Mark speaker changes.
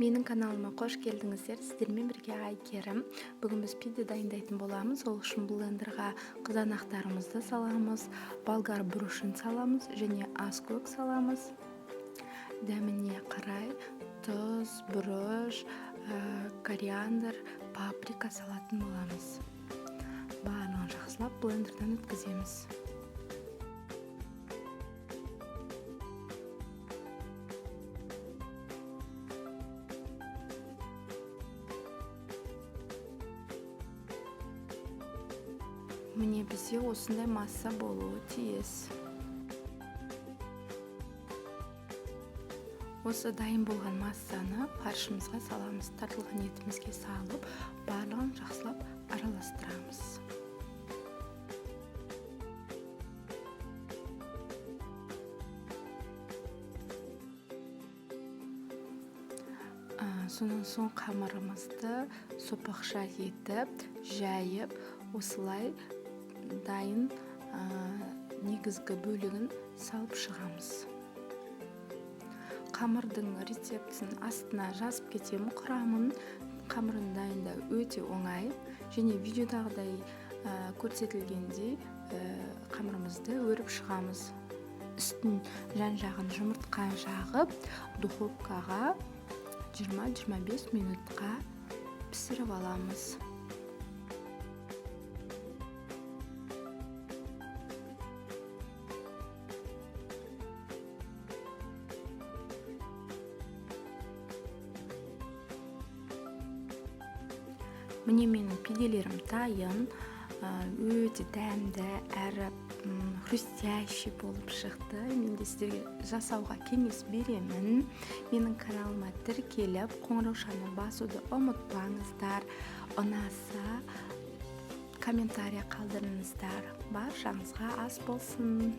Speaker 1: Менің каналыма қош келдіңіздер. Сіздермен бірге Айкерім. Бүгін біз пиде дайындайтын боламыз. Ол үшін блендерға қызанақтарымызды саламыз, болгар бұрышын саламыз және аскөк саламыз. Дәміне қарай тұз, бұрыш, кориандр, паприка салатын боламыз. Барлығын жақсылап блендерден өткіземіз. Міне, бізде осындай масса болуы тиіс. Осы дайын болған массаны фаршымызға саламыз. Тартылған етімізге салып, барлығын жақсылап араластырамыз. Сонан соң қамырымызды сопақша етіп, жайып, осылай дайын негізгі бөлігін салып шығамыз. Қамырдың рецептісін астына жазып кетемін, құрамын. Қамырын дайындау өте оңай және видеодағыдай көрсетілгендей қамырымызды өріп шығамыз. Үстін жан-жағын жұмыртқа жағып, духовкаға 20-25 минутқа пісіріп аламыз. Міне, менің пиделерім дайын, өте дәмді әрі хрустящий болып шықты. Мен де сіздерге жасауға кеңес беремін. Менің каналыма тіркеліп, қоңыраушаны басуды ұмытпаңыздар. Ұнаса комментария қалдырыңыздар. Баршаңызға ас болсын.